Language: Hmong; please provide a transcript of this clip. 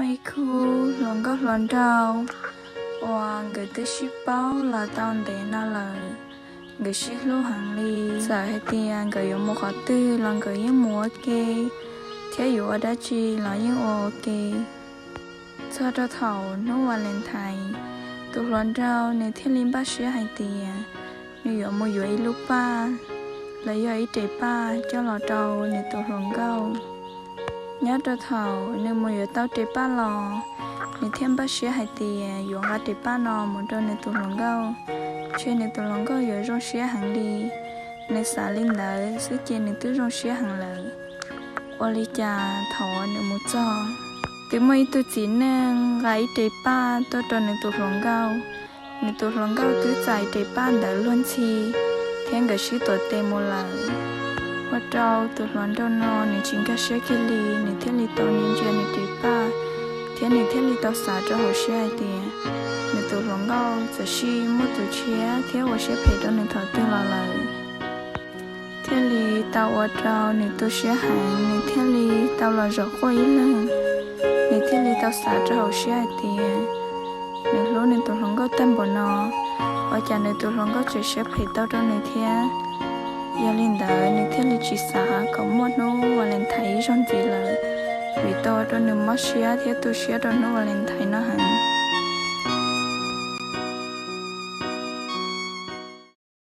Ib khub hluas nkauj hluas nraug uas nkawd twb sib paub los tau ntev no lawm, nkawd sib hlub heev li. Txawm hais tias nkawd yuav mus qhov twg los nkawd yeej mus ua ke, thiab yuav ua dab tsi los yeej ua ua ke. Txog rau thaum hnub Valentine, tus hluas nraug nws thiaj li npaj siab hais tias nws yuav mus yuav ib lub paj los yog ib res paj coj los rau nws tus hluas nkauj. Nyob rau thaum nws mus yuav tau res paj los, nws thiaj npaj siab hais tias yuav nqa res paj no mus rau nws tus hluas nkauj, ntshe nws tus hluas nkauj yuav zoo siab heev li. Nws xav li ntawd xwb ces nws twb zoo siab heev lawm. Ua li cas thaum uas nws mus txog, twb muaj ib tug txiv neej nqa ib res paj tuaj rau nws tus hluas nkauj. Nws tus hluas nkauj twb txais res paj ntawd luag ntxhi thiab nkawd sib tuav tes mus lawm. Ua rau tus hluas nraug no nws tsis nkag siab kiag li, nws thiaj li tau ntsia ntsia nws res paj thiab nws thiaj li tau xav rau hauv siab hais tias nws tus hluas nkauj txawm sim muaj tus tshiab thiab ua siab phem rau nws thaum twg los lawm. Thiaj li tau ua rau nws tu siab heev, nws thiaj li tau los zaum quaj ib leeg. Nws thiaj li tau xav rau hauv siab hais tias nws hlub nws tus hluas nkauj tag npaum no, ua cas nws tus hluas nkauj tseem siab phem tau rau nws thiab. Yog li ntawd nws thiaj li tsis xav kom muaj hnub Valentine ib zaug ntxiv lawm, vim tau ua rau nws mob siab thiab tu siab rau hnub Valentine no heev.